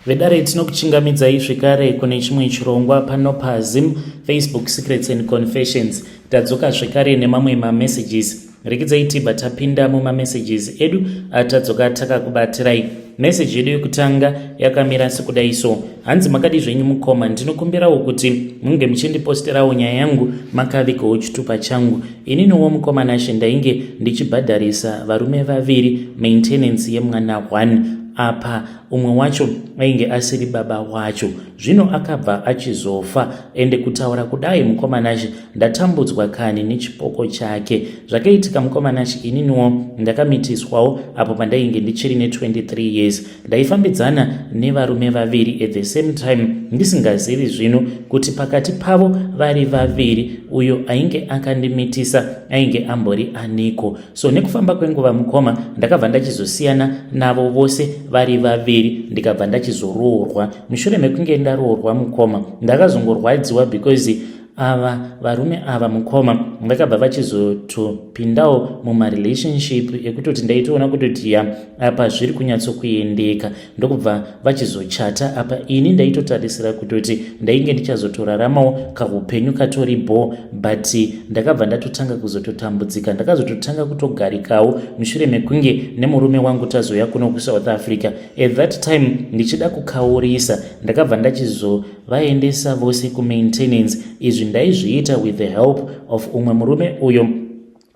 Vedare, tinokuchingamidzai zvekare kune chimwe chirongwa pano paZim Facebook Secrets and Confessions. Tadzoka zvekare nemamwe mamessages. Rekidzai tibva tapinda mumamessages edu atadzoka takakubatirai. Meseji yedu yekutanga yakamira sekudai so. Hanzi, "Makadi zvenyu mukoma? Ndinokumbirawo kuti munge muchindiposterawo nyaya yangu makavigawo chitupa changu. Ininiwo mukoma Nashe, ndainge ndichibhadharisa varume vaviri maintenance yemwana 1. Apa umwe wacho ainge asiri baba wacho. Zvino akabva achizofa. Ende kutaura kudai mukoma Nashe, ndatambudzwa kani nechipoko chake. Zvakaitika mukoma Nashe, ininiwo ndakamitiswawo apo pandainge ndichiri ne23 years. Ndaifambidzana nevarume vaviri at the same time, ndisingazivi zvino kuti pakati pavo vari vaviri uyo ainge akandimitisa ainge ambori aniko. So nekufamba kwenguva mukoma, ndakabva ndachizosiyana navo vose vari vaviri, ndikabva ndachizoroorwa. Mushure mekunge ndaroorwa mukoma, ndakazongorwadziwa because ava varume ava mukoma vakabva vachizotopindawo mumarelationship ekutoti ndaitoona kutoti ya, apa zviri kunyatsokuendeka, ndokubva vachizochata. Apa ini ndaitotarisira kutoti ndainge ndichazotoraramawo kaupenyu katori bo, but ndakabva ndatotanga kuzototambudzika. Ndakazototanga kutogarikawo mushure mekunge nemurume wangu tazoya kuno kuSouth Africa. At that time ndichida kukaurisa, ndakabva ndachizovaendesa vose kumaintenance. Izvi ndaizviita with the help of umwe murume uyo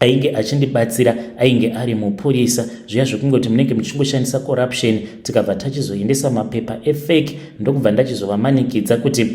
ainge achindibatsira, ainge ari mupurisa. Zviya zvekungoti munenge muchingoshandisa corruption. Tikabva tachizoendesa mapepa efake, ndokubva ndachizovamanikidza kuti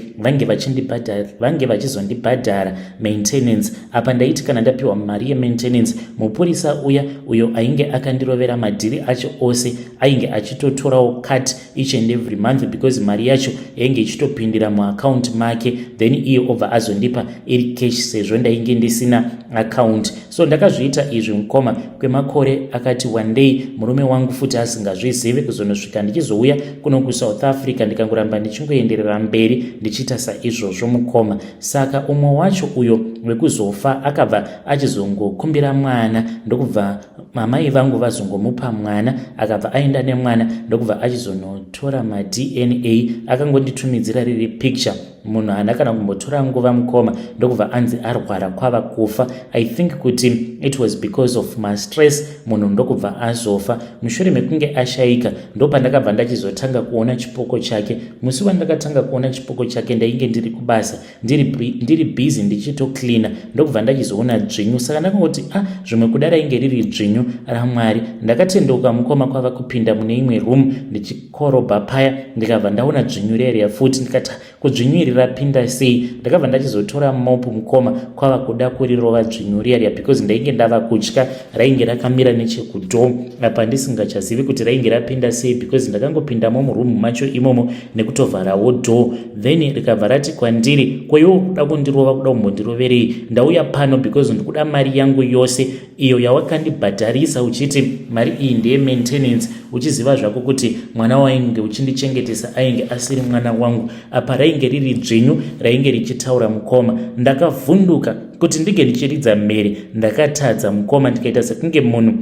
vange vachizondibhadhara maintenance. Apa ndaiti kana ndapiwa mari yemaintenance, mupurisa uya uyo ainge akandirovera madhiri acho ose ainge achitotorawo cut each and every month, because mari yacho yainge ichitopindira muakaunti make, then iye obva azondipa iri cash sezvo ndainge ndisina account. So ndakazviita izvi mukoma kwemakore akati one day, murume wangu futi asingazvizivi, kuzonosvika ndichizouya kuno kuSouth Africa, ndikangoramba ndichingoenderera mberi ndichiita saizvozvo mukoma. Saka umwe wacho uyo wekuzofa akabva achizongokumbira mwana, ndokubva mamai vangu vazongomupa mwana. Akabva aenda nemwana, ndokubva achizonotora maDNA. Akangonditumidzira riri picture. Munhu haana kana kumbotora nguva mukoma, ndokubva anzi arwara kwava kufa. I think kuti it was because of mastress, munhu ndokubva azofa. Mushure mekunge ashayika, ndopandakabva ndachizotanga kuona chipoko chake. Musi wandakatanga kuona chipoko chake, ndainge ndiri kubasa, ndiri busy ndichitocleana, ndokubva ndachizoona dzvinyu. Saka ndakangoti, "A ah, zvimwe kuda rainge riri dzvinyu raMwari." Ndakatendeuka mukoma, kwava kupinda mune imwe room ndichikorobha paya, ndikabva ndaona dzvinyu reriya futi. Ndikati, "Kudzvinyu iri rapinda sei?" Ndakabva ndachizotora mop mukoma, kwava kuda kurirova dzvinyu riya riya, because ndainge ndava kutya. Rainge rakamira nechekudo apa, ndisingachazivi kuti rainge rapinda sei, because ndakangopindamo muroom macho imomo nekutovharawo door. Then rikabva rati kwandiri, "Koiwo kuda kundirova, kuda kumbondiroverei? Ndauya pano because ndikuda mari yangu yose iyo yawakandibhadharisa uchiti mari iyi ndeye maintenance, uchiziva zvako kuti mwana wainge uchindichengetesa ainge asiri mwana wangu." Apa rainge riri dzvinyu rainge richitaura mukoma. Ndakavhunduka kuti ndinge ndichiridza mhere, ndakatadza mukoma, ndikaita sekunge munhu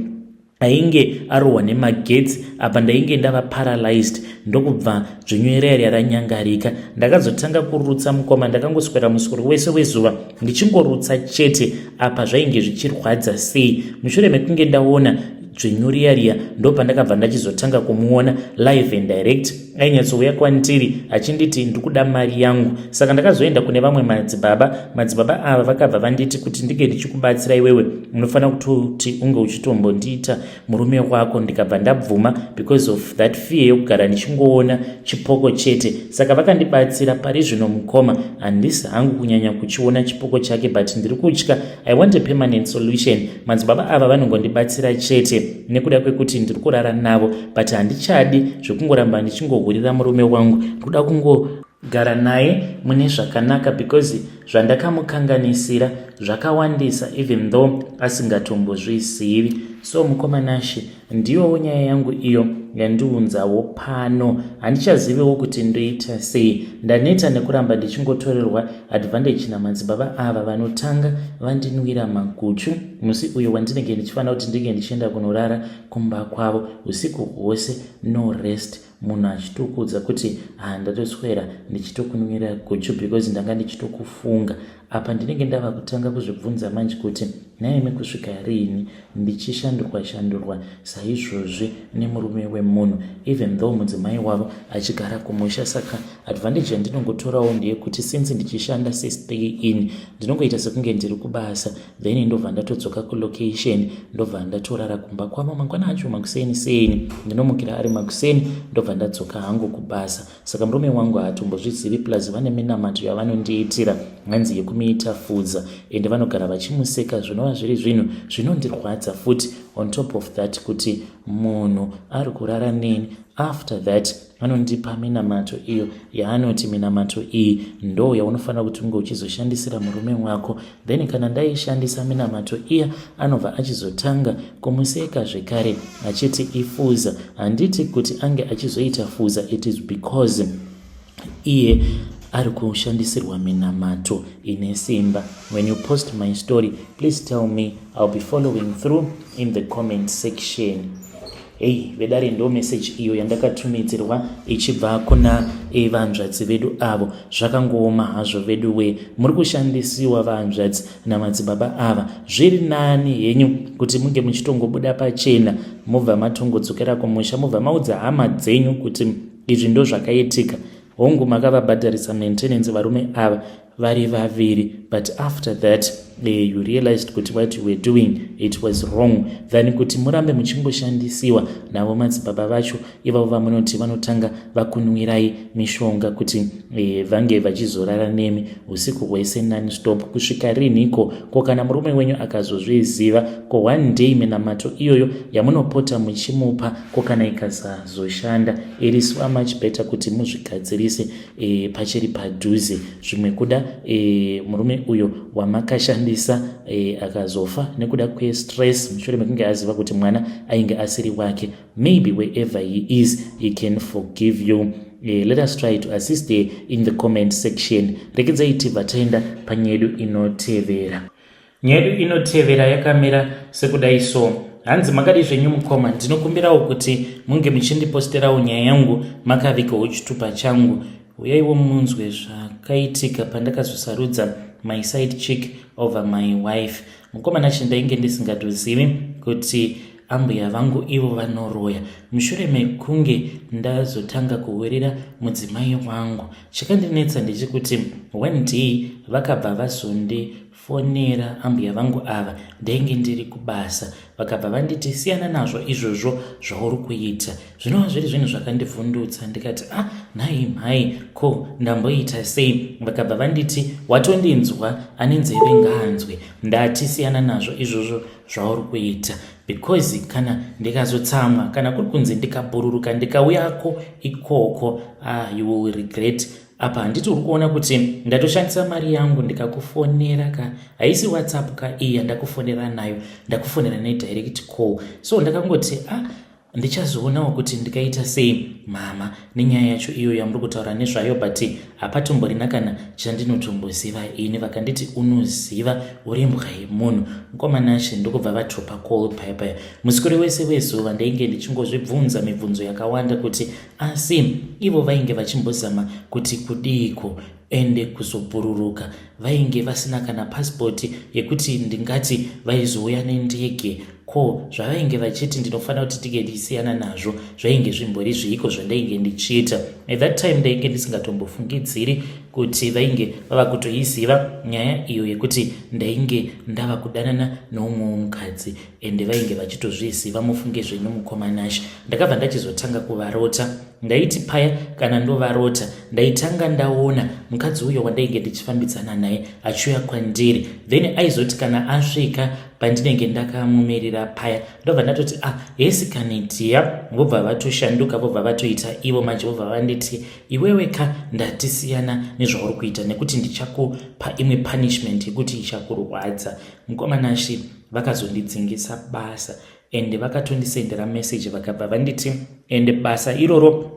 ainge arohwa nemagetsi. Apa ndainge ndava paralyzed. Ndokubva dzvinyu riya ranyangarika. Ndakazotanga kurutsa mukoma. Ndakangoswera muswero wese wezuva ndichingorutsa chete. Apa zvainge zvichirwadza sei. Mushure mekunge ndaona dzvinyu riya riya, ndopandakabva ndachizotanga kumuona live and direct. Ainyatsouya kwandiri achinditi, "Ndikuda mari yangu." Saka ndakazoenda kune vamwe madzibaba. Madzibaba ava vakabva vanditi, "Kuti ndinge ndichikubatsira iwewe, unofanira kutoti unge uchitombondiita murume wako." Ndikabva ndabvuma because of that fear yokugara ndichingoona chipoko chete. Saka vakandibatsira. Pari zvino mukoma, handisi hangu kunyanya kuchiona chipoko chake, but ndiri kutya. I want a permanent solution. Madzibaba ava vanongondibatsira chete nekuda kwekuti ndiri kurara navo, but handichadi zvekungoramba ndichingohurira murume wangu. Ndikuda kungogara naye mune zvakanaka because Zvandakamukanganisira zvakawandisa even though asingatombozvizivi. So mukoma Nashe, ndiyowo nyaya yangu iyo yandiunzawo pano. Handichaziviwo kuti ndoita sei. Ndaneta nekuramba ndichingotorerwa advantage namadzibaba ava vanotanga vandinwira maguchu musi uyo wandinenge ndichifanira kuti ndinge ndichienda kunorara kumba kwavo usiku hwose, no rest. Munhu achitokuudza kuti ha, ndatoswera ndichitokunwira guchu because ndanga ndichitokufunga. Apa ndinenge ndava kutanga kuzvibvunza manje kuti nhaimi, kusvika riini ndichishandurwa shandurwa saizvozvi nemurume wemunhu, even though mudzimai wavo achigara kumusha? Saka advantage yandinongotorawo ndeyekuti since ndichishanda sestay in, ndinongoita sekunge ndiri kubasa, then ndobva ndatodzoka kulocation, ndobva ndatorara kumba kwavo. Mangwana acho makuseni seni ndinomukira ari makuseni, ndobva ndadzoka hangu kubasa. Saka murume wangu haatombozvizivi. Plus vane minamato yavanondiitira, hanzi yekumuita fudza, ende vanogara vachimuseka, zvinova zviri zvinhu zvinondirwadza futi. On top of that, kuti munhu ari kurara neni, after that anondipa minamato iyo yaanoti minamato iyi ndo yaunofanira kuti unge uchizoshandisira murume wako. Then kana ndaishandisa minamato iya, anobva achizotanga kumuseka zvekare achiti ifuza. Handiti kuti ange achizoita fuza, it is because iye ari kushandisirwa minamato ine simba. When you post my story, please tell me. I'll be following through in the comment section. Hei vedare, ndo meseji iyo yandakatumidzirwa ichibva kuna vanzvadzi vedu avo. Zvakangooma hazvo vedu we. Muri kushandisiwa, vanzvadzi, namadzibaba ava. Zviri nani henyu kuti munge muchitongobuda pachena, mobva matongodzokera kumusha, mobva maudza hama dzenyu kuti izvi ndo zvakaitika. Hongu, makavabhadharisa maintenance varume ava vari vaviri, but after that you realized kuti what you were doing, it was wrong, than kuti murambe muchingoshandisiwa navo madzibaba vacho ivavo vamunoti vanotanga vakunwirai mishonga kuti vange vachizorara nemi usiku hwese nonstop. Kusvika rinhiko? Ko kana murume wenyu akazozviziva? Ko one day minamato iyoyo yamunopota muchimupa, ko kana ikasazoshanda? It is so much better kuti muzvigadzirise pachiri padhuze. Zvimwe kuda murume uyo wamakashandisa akazofa nekuda kwestress mushure mekunge aziva kuti mwana ainge asiri wake, maybe wherever he is, he can forgive you. Let us try to assist her in the comment section. Rekedzai tibva taenda panyaya yedu inotevera. Nyaya yedu inotevera yakamira sekudai so. Hanzi, "Makadi zvenyu mukoma? Ndinokumbirawo kuti munge muchindiposterawo nyaya yangu makavigawo chitupa changu. Uyaiwo munzwe zvakaitika pandakazosarudza my side chick over my wife. Mukomana, chindainge ndisingatozivi kuti ambuya vangu ivo vanoroya. Mushure mekunge ndazotanga kuhurira mudzimai wangu, chakandinetsa ndechekuti one day vakabva vazondifonera ambuya vangu ava. Ndainge ndiri kubasa. Vakabva vanditi, 'Siyana nazvo izvozvo zvauri kuita,' zvinova zviri zvinhu zvakandivhundutsa. Ndikati, 'Ah, nhai mhai, ko ndamboita sei?' Vakabva vanditi, 'Watondinzwa, ane nzeve ngaanzwe. Ndati siyana nazvo izvozvo zvauri kuita, because kana ndikazotsamwa, kana kuri kunzi ndikabhururuka ndikauyako ikoko, ah, you will regret. Apa handiti uri kuona kuti ndatoshandisa mari yangu ndikakufonera ka? Haisi WhatsApp ka iyi yandakufonera nayo, ndakufonera nedirect call.' So ndakangoti, 'Ah, ndichazoonawo kuti ndikaita sei mama nenyaya yacho iyo yamuri kutaura nezvayo, but hapatomborina kana chandinotomboziva ini.' Vakanditi, 'Unoziva, uri mbwa yemunhu.' Mukomanashe, ndokubva vadropa call paya paya. Muswere wese wezuva ndainge ndichingozvibvunza mibvunzo yakawanda kuti asi ivo vainge vachimbozama kuti kudiiko? Ende kuzobhururuka vainge vasina kana pasipoti yekuti ndingati vaizouya nendege. Ko zvavainge vachiti ndinofanira kuti tinge ndichisiyana nazvo zvainge zvimbori zviiko zvandainge ndichiita at that time? Ndainge ndisingatombofungidziri kuti vainge vava kutoiziva nyaya iyo yekuti ndainge ndava kudanana noumwewo mukadzi, ende vainge vachitozviziva. Mufunge zvenyu, mukomanashe, ndakabva ndachizotanga kuvarota. Ndaiti paya kana ndovarota, ndaitanga ndaona mukadzi uyo wandainge ndichifambidzana naye achiuya kwandiri. Then aizoti kana asvika pandinenge ndakamumirira paya, ndobva ndatoti, 'Ah, hesi kanitia.' Vobva vatoshanduka, vobva vatoita ivo manje, vobva vanditi, 'Iwewe ka, ndatisiyana.' nezvauri kuita nekuti ndichakupa imwe punishment yekuti ichakurwadza. Mukoma Nashe, vakazondidzingisa basa and vakatondisendera message, vakabva vanditi and basa iroro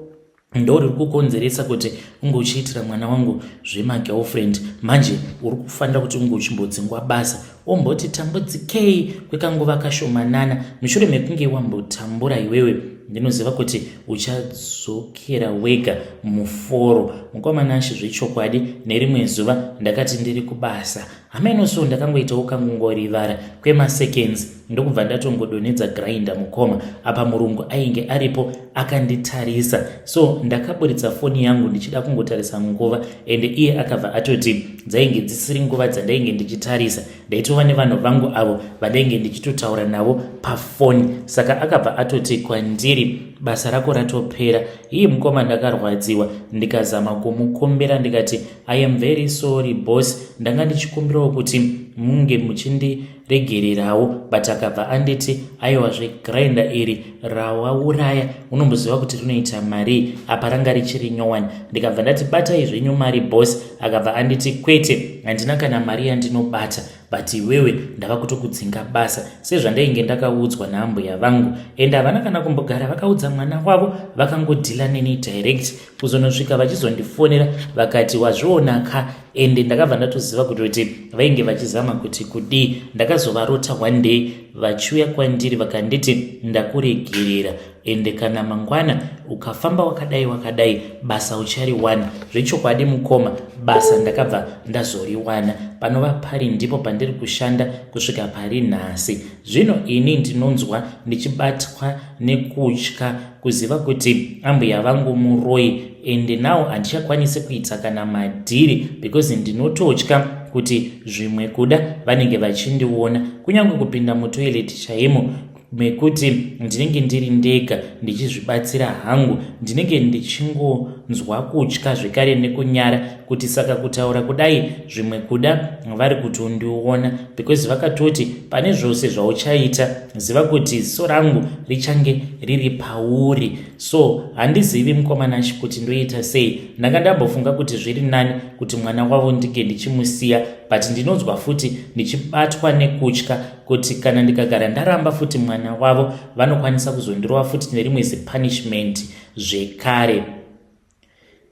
ndo riri kukonzeresa kuti unge uchiitira mwana wangu zvemagirlfriend. Manje uri kufanira kuti unge uchimbodzingwa basa, womboti tambudzikei kwekanguva kashomanana. Mushure mekunge wambotambura iwewe, ndinoziva kuti uchadzokera wega muforo. Mukoma Nashe, zvechokwadi, nerimwe zuva ndakati ndiri kubasa, hameno, so ndakangoitawo kangongorivara kwemaseconds, ndokubva ndatongodonhedza grinder, mukoma. Apa murungu ainge aripo akanditarisa, so ndakaburitsa foni yangu ndichida kungotarisa nguva, ende iye akabva atoti dzainge dzisiri nguva dzandainge ndichitarisa, ndaitova nevanhu vangu avo vandainge ndichitotaura navo pafoni. Saka akabva atoti kwandiri, "Basa rako ratopera." Iye mukoma, ndakarwadziwa, ndikazama kumukumbira, ndikati, "I am very sorry, boss, ndanga ndichikumbirawo kuti munge muchindiregererawo." But akabva anditi, "Aiwa, zvegrinder iri rawauraya unomboziva kuti rinoita mari? Apa ranga richiri nyowani." Ndikabva ndati, "Batai zvenyu mari, boss." Akabva anditi, "Kwete, handina kana mari yandinobata, but iwewe ndava kutokudzinga basa sezvandainge ndakaudzwa naambuya vangu." Ende havana kana kumbogara vakaudza mwana wavo, vakangodeala neni direct, kuzonosvika vachizondifonera vakati, "Wazviona ka?" Ende ndakabva ndatoziva kuti vainge vachizama kuti kudii. Ndakazovarota one day vachiuya kwandiri, vakanditi, "Ndakuregerera, ende kana mangwana ukafamba wakadai wakadai, basa uchariwana." Zvechokwadi mukoma, basa ndakabva ndazoriwana, panova pari ndipo pandiri kushanda kusvika pari nhasi. Zvino ini ndinonzwa ndichibatwa nekutya kuziva kuti ambuya vangu muroi, ende now handichakwanisi kuita kana madhiri because ndinototya kuti zvimwe kuda vanenge vachindiona, kunyange kupinda mutoilet chaimo mekuti ndinenge ndiri ndega ndichizvibatsira hangu, ndinenge ndichingonzwa kutya zvekare nekunyara kuti saka kutaura kudai zvimwe kuda vari kutondiona, because vakatoti, "Pane zvose zvauchaita, ziva kuti ziso rangu richange riri pauri." So handizivi, mukoma Nashe, kuti ndoita sei. Ndanga ndambofunga kuti zviri nani kuti mwana wavo ndinge ndichimusiya, but ndinonzwa futi ndichibatwa nekutya kuti kana ndikagara ndaramba futi mwana wavo, vanokwanisa kuzondirova futi nerimwe zipunishment zvekare.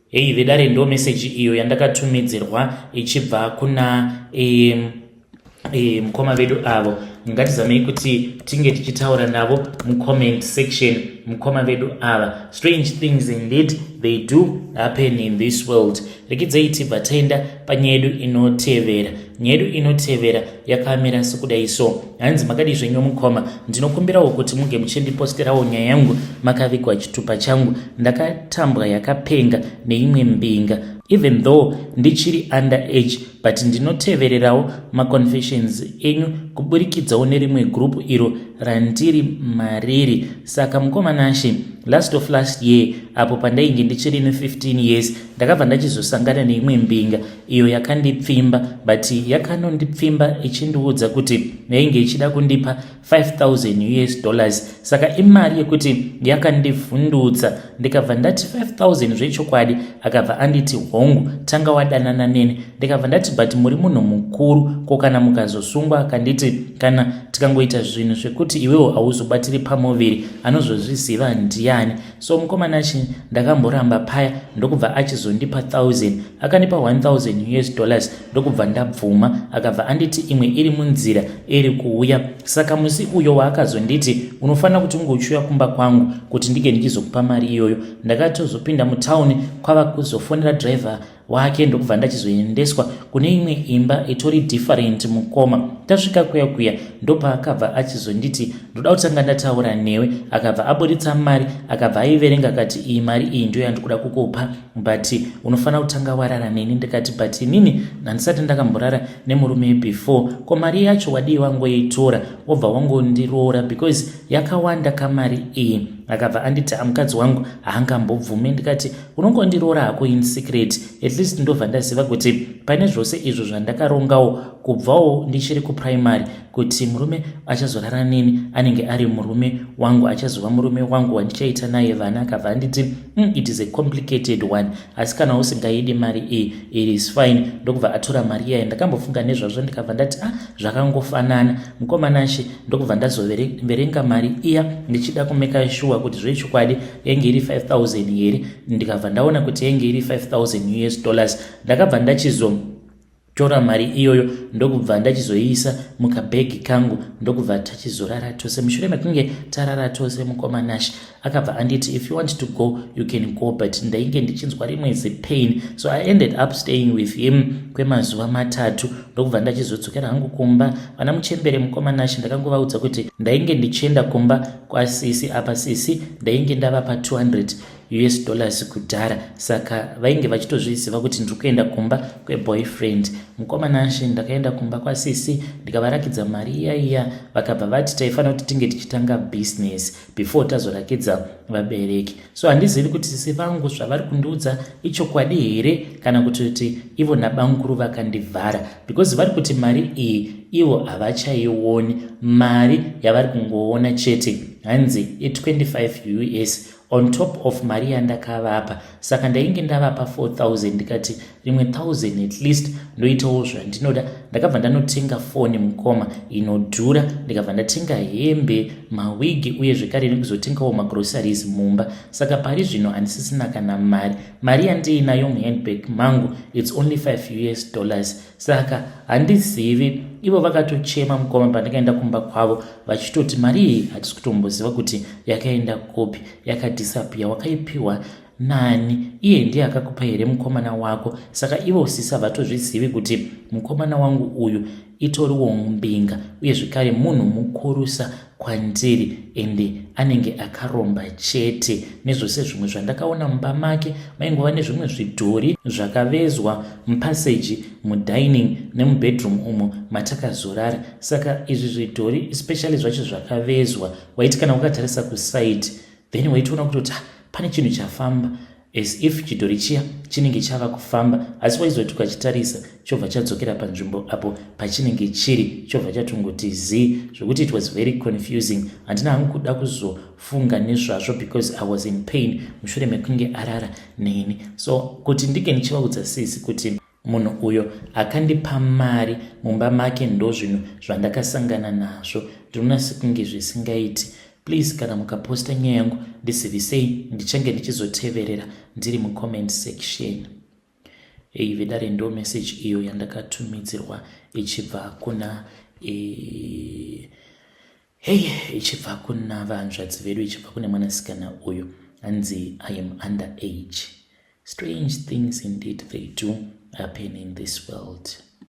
Hei vedare, ndo meseji iyo yandakatumidzirwa ichibva kuna mukoma vedu avo. Ngatizamei kuti tinge tichitaura navo mucomment section, mukoma vedu ava. Strange things indeed, they do happen in this world. Rekidzei tibva taenda panyaya yedu inotevera. Nyaya yedu inotevera yakamira sekudai so. Hanzi, "Makadi zvenyu mukoma? Ndinokumbirawo kuti munge muchindiposterawo nyaya yangu makavigwa chitupa changu. Ndakatambwa yakapenga neimwe mbinga. Even though ndichiri under age, but ndinotevererawo maconfessions enyu kuburikidzawo nerimwe group iro randiri mariri. Saka mukoma Nashe, last of last year apo pandainge ndichiri ne15 years, ndakabva ndachizosangana neimwe mbinga iyo yakandipfimba, but yakanondipfimba ichindiudza kuti yainge ichida kundipa $5000 US. Saka imari yekuti yakandivhundutsa. Ndikabva ndati, 5000 zvechokwadi?" Akabva anditi, "Hongu, tanga wadanana neni." Ndikabva ndati, "But muri munhu mukuru, ko kana mukazosungwa?" Akanditi, "Kana tikangoita zvinhu zvekuti iwewo hauzobatiri pamuviri, anozozviziva ndiani?" So mukoma Nashe, ndakamboramba paya, ndokubva achizondipa 1000. Akandipa $1000 US, ndokubva ndabvuma. Akabva anditi imwe iri munzira, iri kuuya. Saka musi uyo waakazonditi, 'Unofanira kuti unge uchiuya kumba kwangu kuti ndinge ndichizokupa mari iyoyo,' ndakatozopinda mutauni, kwava kuzofonera dhiraivha wake, ndokubva ndachizoendeswa kune imwe imba itori different. Mukoma, tasvika kuya kuya, ndopaakabva achizonditi, 'Ndoda kutanga ndataura newe.' Akabva aburitsa mari, akabva aiverenga, akati, 'Iyi mari iyi ndo yandikuda kukupa, but unofanira kutanga warara neni.' Ndikati, 'But inini handisati ndakamborara nemurume before. Ko mari yacho wadii wangoitora, wobva wangondiroora, because yakawanda kamari iyi?' Akabva anditi, "Mukadzi wangu haangambobvume." Ndikati, "Unongondiroora hako in secret, at least ndobva ndaziva kuti pane zvose izvo zvandakarongawo kubvawo ndichiri kuprimary, kuti murume achazorara neni anenge ari murume wangu, achazova murume wangu wandichaita naye vana." Akabva anditi, "It is a complicated one, asi kana usingaidi mari iyi, it is fine." Ndokubva atora mari iyayo. Ndakambofunga nezvazvo, ndikabva ndati, "Ah, zvakangofanana, mukoma Nashe." Ndokubva ndazoverenga mari iya ndichida kumake sure kuti zvechokwadi yainge iri 5000 here. Ndikabva ndaona kuti yainge iri 5000 US dollars. Ndakabva ndachizotora mari iyoyo, ndokubva ndachizoiisa mukabhegi kangu, ndokubva tachizorara tose. Mushure mekunge tarara tose, mukoma Nash, akabva anditi, "If you want to go, you can go." But ndainge ndichinzwa rimwe zipain, so I ended up staying with him kwemazuva 3, ndokubva ndachizodzokera hangu kumba. Vana muchembere, mukoma Nash, ndakangovaudza kuti ndainge ndichienda kumba kwasisi. Apa sisi ndainge ndavapa 200 US dollars kudhara, saka vainge vachitozviziva kuti ndiri kuenda kumba kweboyfriend. Mukoma Nashe, ndakaenda kumba kwasisi, ndikavarakidza mari iya iya. Vakabva vati taifanira kuti tinge tichitanga business before tazorakidza vabereki. So handizivi kuti sisi vangu zvavari kundiudza ichokwadi here, kana kutoti ivo nabamukuru vakandivhara, because vari kuti mari iyi ivo havachaioni. Mari yavari kungoona chete hanzi i25 US on top of mari yandakavapa. Saka ndainge ndavapa 4000, ndikati rimwe 1000 at least ndoitawo zvandinoda. Ndakabva ndanotenga foni, mukoma, inodhura. Ndikabva ndatenga hembe, mawigi, uye zvekare nekuzotengawo magroceries mumba. Saka pari zvino handisisina kana mari. Mari yandiinayo muhandbag mangu, it's only 5 US dollars. Saka handizivi. Ivo vakatochema, mukoma, pandakaenda kumba kwavo, vachitoti mari iyi hatisi kutomboziva kuti yakaenda kupi, yakadisappear. Wakaipiwa nani? Iye ndiye akakupa here mukomana wako? Saka ivo sisa vatozvizivi kuti mukomana wangu uyu itoriwo mbinga, uye zvekare munhu mukurusa kwandiri, ende anenge akaromba chete. Nezvose zvimwe zvandakaona mumba make, maingova nezvimwe zvidhori zvakavezwa mupassage, mudining nemubedroom umo matakazorara. Saka izvi zvidhori especially zvacho zvakavezwa, waiti kana wakatarisa kuside, then waitoona kutoti, ah, pane chinhu chafamba, as if chidhori chiya chinenge chava kufamba. Asi waizoti ukachitarisa, chobva chadzokera panzvimbo apo pachinenge chiri, chobva chatongoti zii, zvokuti it was very confusing. Handina hangu kuda kuzofunga nezvazvo because I was in pain mushure mekunge arara neni. So kuti ndinge ndichivaudza sisi kuti munhu uyo akandipa mari mumba make, ndo zvinhu zvandakasangana nazvo, ndinoona sekunge zvisingaiti. Please, kana mukaposta nyaya yangu, ndizivisei, ndichange ndichizoteverera ndiri mucomment section. Ei, vedare, ndo message iyo yandakatumidzirwa ichibva kuna hei, ichibva kuna vanzvadzi vedu, ichibva kune mwanasikana uyu. Hanzi, "I am under age." Strange things indeed, they do happen in this world.